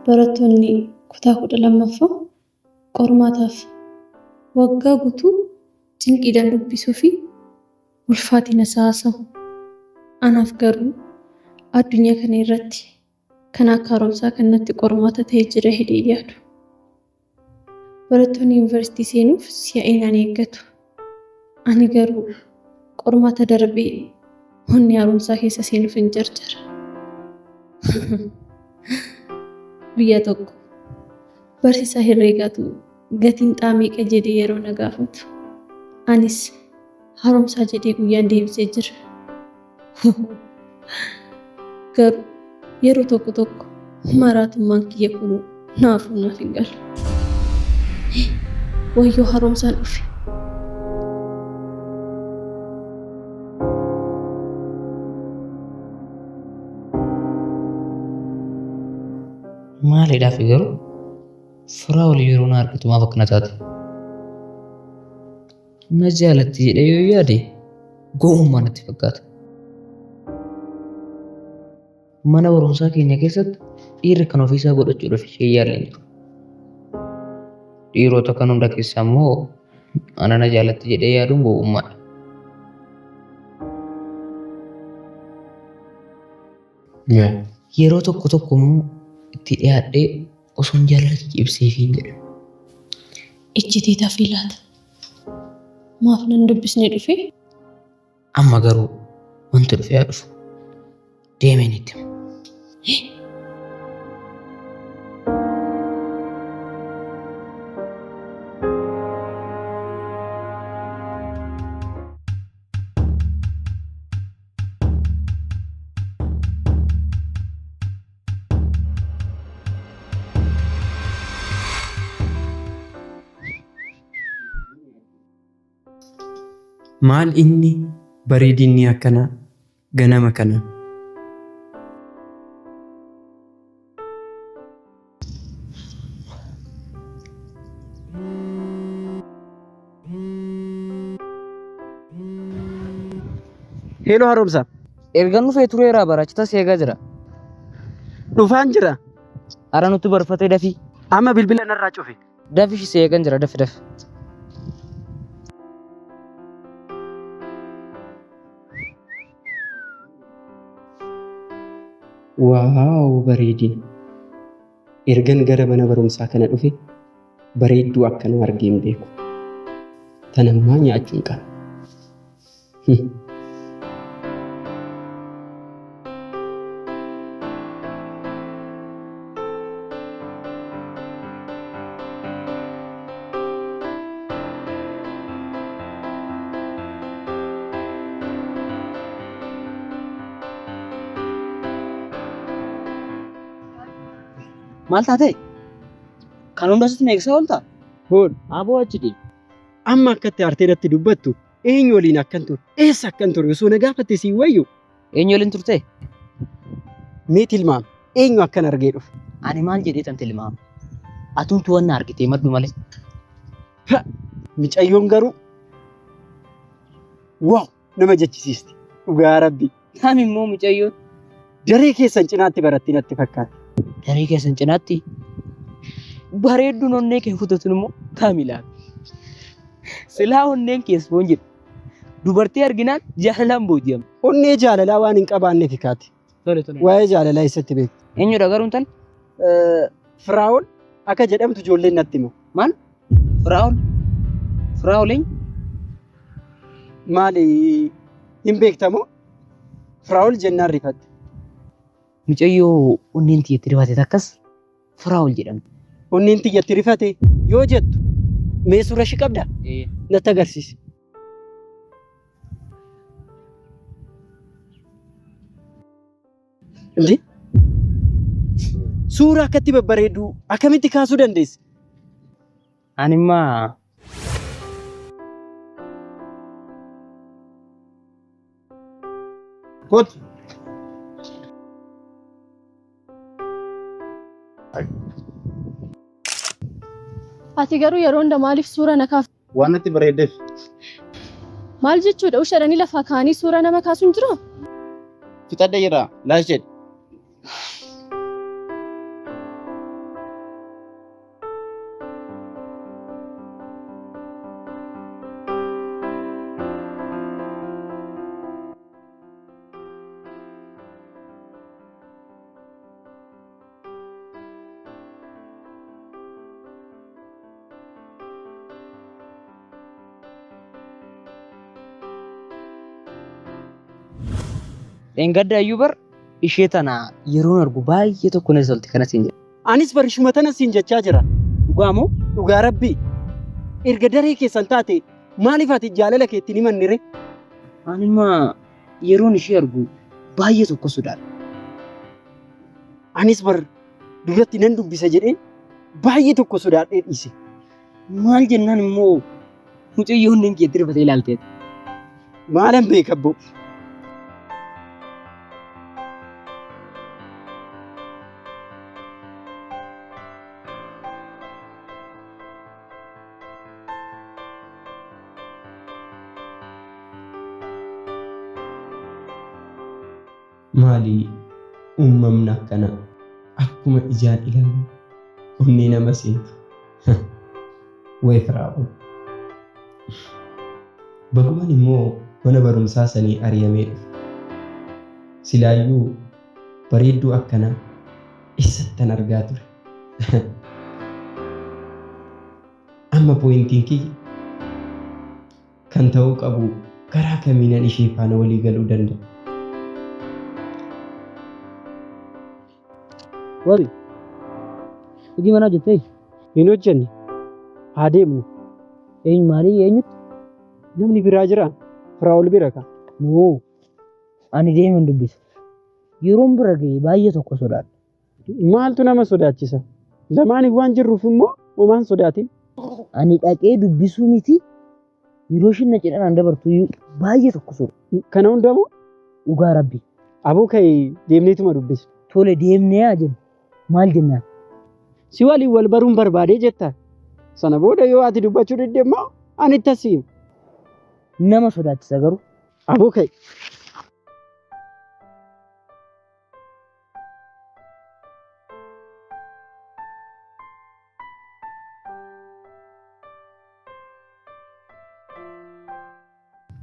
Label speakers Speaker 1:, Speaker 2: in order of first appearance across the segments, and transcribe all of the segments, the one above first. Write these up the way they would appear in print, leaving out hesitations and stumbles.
Speaker 1: Barattoonni kutaa 12ffaa qormaataaf waggaa guutuu cinqiidhaan dubbisuu fi ulfaatina isaa haasa'u. Anaaf garuu addunyaa kana irratti kan akka haaromsaa kan natti qormaata ta'e jira jedhee hin yaadu. Barattoonni yuunivarsiitii seenuuf si'aayinaan eeggatu. Ani garuu qormaata darbee onni haaromsaa keessa seenuuf hin jarjara. Guyyaa tokko barsiisaa herreegaatu gatiin xaa meeqa jedhee yeroo na gaafatu. Anis haaromsaa jedhee guyyaan deebisee jira. Garuu yeroo tokko tokko maraatummaan kiyya kunuu naafuu naaf hin galu. Wayyoo haaromsaan dhufe.
Speaker 2: Maaliidhaaf garuu firaa olii yeroo na argitu maaf akkana taate? Na jaalatti jedhee yoo yaade gowwummaa natti fakkaata. Mana barumsaa keenya keessatti dhiirri kan ofiisaa godhachuudhaaf ishee yaalle hin jiru. Dhiirota kan hunda keessaa immoo ana na jaalatti jedhee yaaduun gowwummaadha. Yeroo tokko tokko immoo itti dhiyaadhee osoon jaalala kiyya ibseefiin jedha.
Speaker 1: Iccitii tafii laata? Maaf nan dubbisne dhufe?
Speaker 2: Amma garuu wanti dhufe haa dhufu. Deemeen itti hima.
Speaker 3: Maal inni bareedinni akkanaa ganama kana? Heeloo Haaromsa.
Speaker 2: Ergan dhufee tureeraa bara achi tas eegaa jira.
Speaker 3: Dhufaan jira.
Speaker 2: Ara nutti barfatee dafii.
Speaker 3: Amma bilbila narraa cufi.
Speaker 2: Dafi si eegan jira dafi dafi.
Speaker 3: Waaw bareedina. Ergan gara mana barumsaa kana dhufe bareedduu akkanaa argee hin beeku. Tanammaa nyaachuun qaba.
Speaker 2: Maal taatee? Kan hunda sitti meeqsaa ooltaa?
Speaker 3: Hoodhu.
Speaker 2: Aboo achi deemi.
Speaker 3: Amma akkatti aartee natti dubbattu eenyu waliin akkan ture eessa akkan ture osoo na gaafatte siin wayyu.
Speaker 2: Eenyu waliin turte?
Speaker 3: Mee tilmaami eenyu akkan argee dhufe?
Speaker 2: Ani maal jedhee tan tilmaama? Atumtu wanna argitee maddu malee.
Speaker 3: Ha! Micayyoon garuu waaw nama jechisiisti dhugaa rabbi.
Speaker 2: Tam immoo mucayyoon?
Speaker 3: Daree keessan cinaatti baratti natti fakkaata.
Speaker 2: Daree keessan cinaatti bareedduun onnee kee futatun immoo tami laata? Silaa onneen kee ispoonjidha. Dubartii arginaan jaalalaan booji'amta.
Speaker 3: Onnee jaalalaa waan hin qabaanneef kaati.
Speaker 2: Tole tole.
Speaker 3: Waa'ee jaalalaa eessatti beekta?
Speaker 2: Eenyudha garuu intalli?
Speaker 3: Firaa'ol akka jedhamtu ijoolleen natti himu.
Speaker 2: Maal? Firaa'ol? Firaa'ol eenyu?
Speaker 3: Maali hin beektamoo? Firaa'ol jennaan rifatte.
Speaker 2: Mucayyoo onneen tiyya itti rifate takkas Firaa'ol jedhamti.
Speaker 3: Onneen tiyya itti rifate yoo jettu mee suura ishii qabdaa? Natti agarsiisi. Indi suuraa akkatti babbareedduu akkamitti kaasuu dandeesse?
Speaker 2: Ani immaa
Speaker 4: Kootu.
Speaker 1: Ati garuu yeroo hunda maaliif suura na kaafta?
Speaker 4: Waan natti bareedeef.
Speaker 1: Maal jechuudha? Ushadhanii lafaa kaa'anii suura nama kaasuun jiraa?
Speaker 4: Fixadhe jira. Laash jedhi.
Speaker 2: Dheengadda iyyuu bar ishee tana yeroon argu baay'ee tokko natti tolti kana siin jedhe.
Speaker 3: Anis bar ishuma tana siin jechaa jira.
Speaker 2: Dhugaa moo?
Speaker 3: Dhugaa rabbii. Erga daree keessan taate maaliif ati jaalala kee ittiin himanne ree?
Speaker 2: Anima yeroon ishee argu baay'ee tokko sodaadha.
Speaker 3: Anis bar duratti nan dubbisa jedhee baay'ee tokko sodaadhee dhiise.
Speaker 2: Maal jennaan immoo mucayyoo onneen kee itti rifatee ilaalteet.
Speaker 3: Maalan beeka abboo. Maali uumamni akkanaa akkuma ijaan ilaalan onnee nama seentu. Way Firaa'ol. Baguman immoo mana barumsaa sanii ari'amee dhufe. Silaayyuu bareedduu akkanaa eessattan argaa ture. Amma pooyintiin kiyya kan ta'uu qabu karaa kamiinan ishee faana walii galuu danda'a?
Speaker 2: Wabi. Hojii manaa hojjettee?
Speaker 3: Hin hojjenne. Haa deemnu.
Speaker 2: Eenyu maalii eenyutti?
Speaker 3: Namni biraa jiraa? Firaa'ol bira ka.
Speaker 2: Moo ani deemeen dubbisa. Yeroon bira ga'e baay'ee tokko sodaadha.
Speaker 3: Maaltu nama sodaachisa? Lamaaniif waan jirruuf immoo homaan sodaatin.
Speaker 2: Ani dhaqee dubbisuu miti yeroo ishiin na cinaan dabartu iyyuu baay'ee tokko sodaadha.
Speaker 3: Kana hunda moo?
Speaker 2: Dhugaa rabbi.
Speaker 3: Aboo ka'ii deemneetuma dubbisna.
Speaker 2: Tole deemnee haa jennu. Maal jennaan?
Speaker 3: Si waliin wal baruun barbaadee jetta. Sana booda yoo ati dubbachuu didde immoo ani itti as hima.
Speaker 2: Nama sodaachisa garuu.
Speaker 3: Aboo ka'i.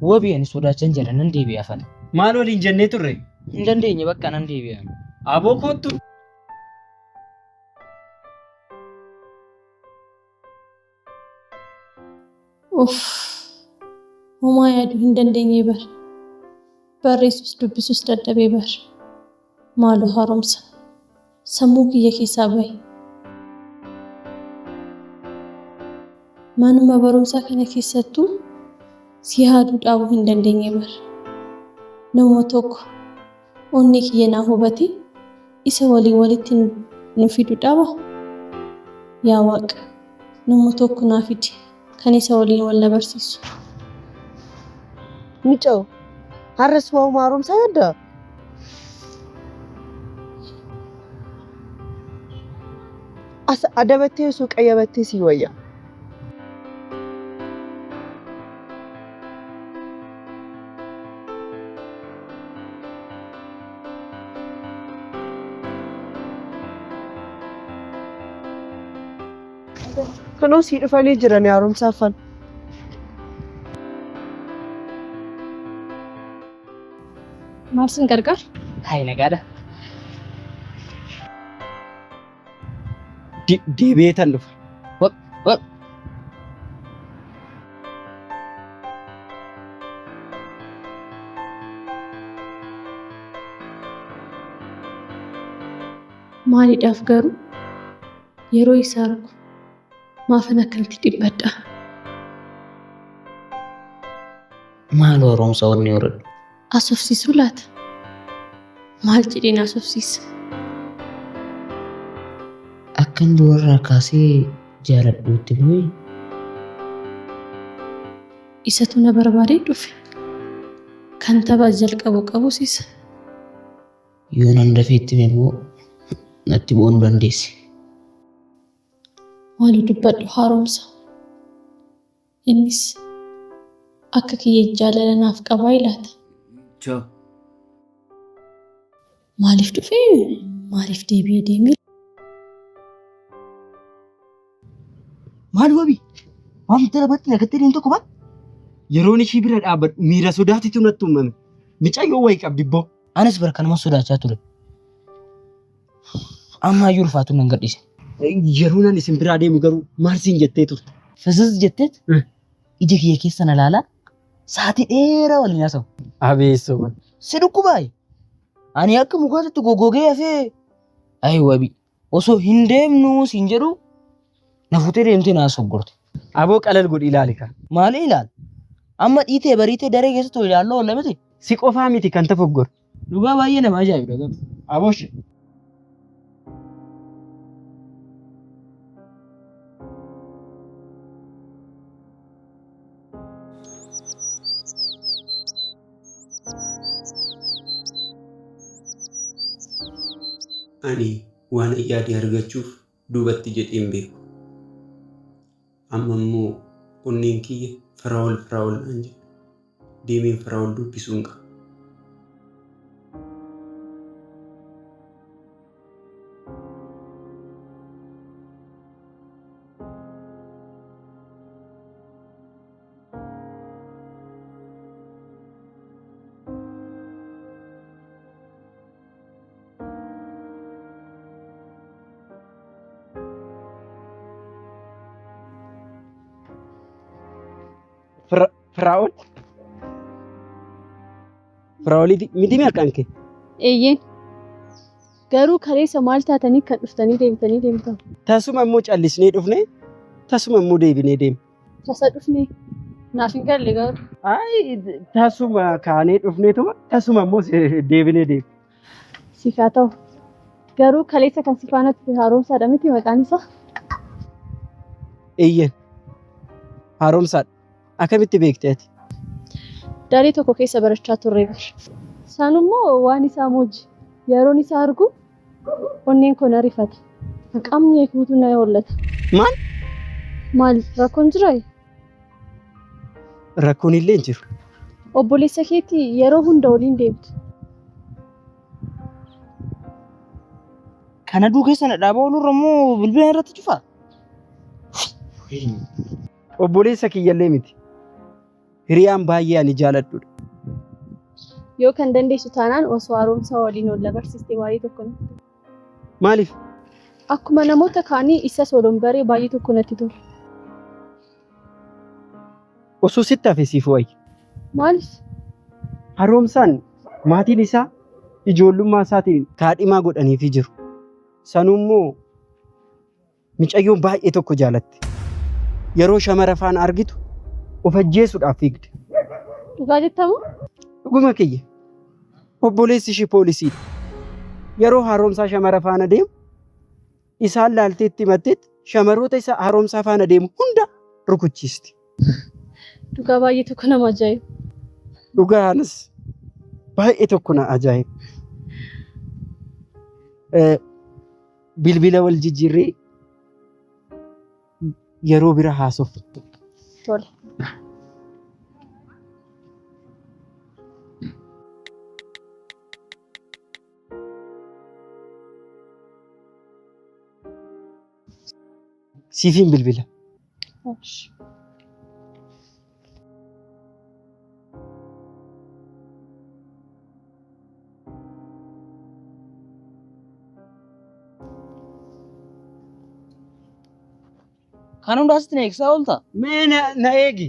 Speaker 2: Wabii ani sodaachan jira nan deebi'a afan.
Speaker 3: Maal waliin jennee turre?
Speaker 2: Hin dandeenye bakka nan deebi'a.
Speaker 3: Aboo koottu.
Speaker 1: Uff! Homaa yaaduu hin dandeenye bar. Barreessus dubbisus dadhabee bar. Maaloo haaromsa. Sammuu kiyya keessaa bahi. Manuma barumsaa kana keessattuu si yaaduu dhaabuu hin dandeenye bar. Nama tokko onnee kiyya naa hubate isa waliin walitti nu fidu dhaba? Yaa Waaq nama tokko naa fidi kan isa waliin wal na barsiisu.
Speaker 4: Mucoo, har'as waa'uma haaromsaa yaaddaa? As adabattee osoo qayyabattee sii wayya. Kunoo sii dhufanii jiran haaromsaaf fan.
Speaker 1: Maal sin gargaara?
Speaker 2: Hayi nagaadha.
Speaker 3: Deebi'eetan dhufa.
Speaker 2: Waq waq.
Speaker 1: Maaliidhaaf garuu yeroo isa argu maafan akkanatti dhiphadha?
Speaker 2: Maaloo haaromsa onnee horadhu.
Speaker 1: Asofsiisuu laata? Maal jedheen asofsiisa?
Speaker 2: Akkan durarraa kaasee jaaladhuutti bu'e.
Speaker 1: Isatu na barbaadee dhufe. Kan tapha jalqabu qabus isa.
Speaker 2: Yoo nan dafee itti hime immoo natti boonuu dandeessi.
Speaker 1: Maaloo dubbadhu haaromsa. Innis akka kiyya jaalala naaf qabaa laata?
Speaker 5: Ciao.
Speaker 1: Maaliif dhufee maaliif deebi'ee deemee?
Speaker 2: Maal wabii? Waan darabatti nagattee deemtu tokko baat?
Speaker 3: Yeroon ishii bira dhaabbadhu miira sodaatitu natti uumame. Micayyoo wayii qabdi boo.
Speaker 2: Anis bara kanuma sodaachaa ture. Amma iyyuu ulfaatu nan gadhiise.
Speaker 3: Yeroon ani isin biraa deemu garuu maal siin jettee turte?
Speaker 2: Fiziz jetteet ija kiyya keessa na laalaa sa'aatii dheeraa waliin haasa'u.
Speaker 3: Abeessoo.
Speaker 2: Si dhukkubaayi. Ani akka mukaatti goggogee hafee ayi wabi osoo hin deemnuu siin jedhu na fuutee deemtee naa soggorte.
Speaker 3: Aboo qalal godhi ilaali kaa.
Speaker 2: Maali ilaal? Amma dhiitee bariitee daree keessatti ol ilaalloo oolla miti.
Speaker 3: Si qofaa miti kan tafoggoru.
Speaker 2: Dhugaa baay'ee nama ajaa'ibda garuu.
Speaker 3: Aboosh.
Speaker 5: Ani waanan yaade argachuuf duubatti jedhee hin beeku. Amma immoo onneen kiyya Firaa'ol Firaa'ol naan jedha. Deemeen Firaa'ol dubbisuun qaba.
Speaker 3: Firaa'ol. Firaa'oliiti miti maqaan kee?
Speaker 1: Eeyyeen. Garuu kaleessa maal taatanii kan dhuftanii deemtanii deemtan?
Speaker 3: Tasuma immoo callisnee dhufne tasuma immoo deebinee deemne.
Speaker 1: Tasa dhufne naaf hin galle garuu.
Speaker 3: Ayi tasuma kaanee dhufneetuma tasuma immoo deebinee deemne.
Speaker 1: Siif haa ta'u. Garuu kaleessa kan si faana ture haaromsaadha miti maqaan isaa?
Speaker 3: Eeyyeen. Haaromsaadha. Akkamitti beekte ati?
Speaker 1: Daree tokko keessa barachaa turre bar. Sanummoo waan isaa mooji. Yeroon isa argu onneen koo na rifata. Qaamni guutuu na hollata.
Speaker 3: Maal?
Speaker 1: Maal rakkoon jiraa?
Speaker 3: Rakkoon illee hin jiru.
Speaker 1: Obboleessa keetii yeroo hunda waliin deemtu.
Speaker 2: Kana aduu keessa na dhaabaa oolurra immoo bilbila irratti cufaa?
Speaker 3: Obboleessa kiyyallee miti. Hiriyaan baay'ee ani jaaladhudha.
Speaker 1: Yoo kan dandeessu taanaan osoo haaromsaa waliin ol dabarsiste baay'ee tokko natti tola.
Speaker 3: Maaliif?
Speaker 1: Akkuma namoota kaanii isas waliin baree baay'ee tokko natti tola.
Speaker 3: Osoo sitti hafe siif wayya.
Speaker 1: Maaliif?
Speaker 3: Haaromsaan maatiin isaa ijoollummaa isaatiin kaadhimaa godhaniifii jiru. Sanummoo Micayyoon baay'ee tokko jaalatti. Yeroo shamara faana argitu of ajjeesuudhaaf fiigde.
Speaker 1: Dhugaa jettamoo?
Speaker 3: Dhuguma kiyya. Obboleessi ishii poolisiidha. Yeroo haaromsaa shamara faana deemu isaan laaltee itti himatteetti shamaroota isa haaromsaa faana deemu hunda rukuchiisti.
Speaker 1: Dhugaa baay'ee tokko nama ajaa'iba.
Speaker 3: Dhugaa anis baay'ee tokko na ajaa'iba. Bilbila wal jijjiirree yeroo bira haasofna.
Speaker 1: Tole.
Speaker 3: Siifiin bilbila.
Speaker 1: Osh.
Speaker 2: Kan hundaa asitti na eegsisaa oolta?
Speaker 3: Mee na, na eegi.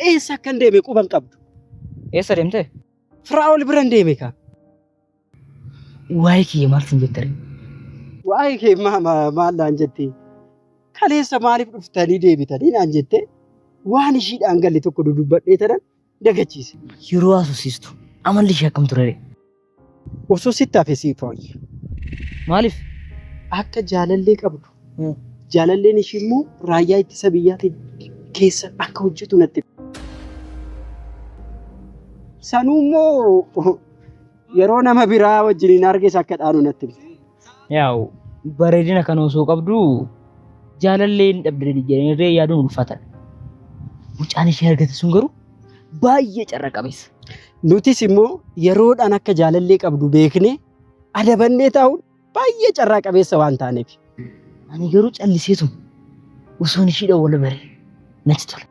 Speaker 3: Eessa akkan deeme quba hin qabdu.
Speaker 2: Eessa deemte?
Speaker 3: Firaa'ol biran deeme kaa.
Speaker 2: Waa'ee kiyya maal sin jette ree?
Speaker 3: Waa'ee kee maal naan jette? Kaleessa maaliif dhuftanii deebitanii naan jette? Waan ishiidhaan galle tokko dudubbadhee tanan dagachiise.
Speaker 2: Yeroo haasofsiistu amalli ishee akkam ture ree?
Speaker 3: Osoo sitti hafe siif wayya.
Speaker 2: Maaliif?
Speaker 3: Akka jaalallee qabdu. Jaalalleen ishii immoo raayyaa ittisa biyyaatiin keessa akka hojjetu natti. Sanuu immoo yeroo nama biraa wajjin hin arges akka dhaanu natti himte.
Speaker 2: Yaa'u bareedina kana osoo qabdu jaalallee hin dhabde jedhanii yaaduun ulfaataadha. Mucaan ishee argate sun garuu baay'ee carra qabeessa.
Speaker 3: Nutis immoo yeroodhaan akka jaalallee qabdu beeknee adabannee taa'uun baay'ee carraa qabeessa waan taaneef.
Speaker 2: Ani garuu calliseetum osoon ishiidhaan wal bare natti tola.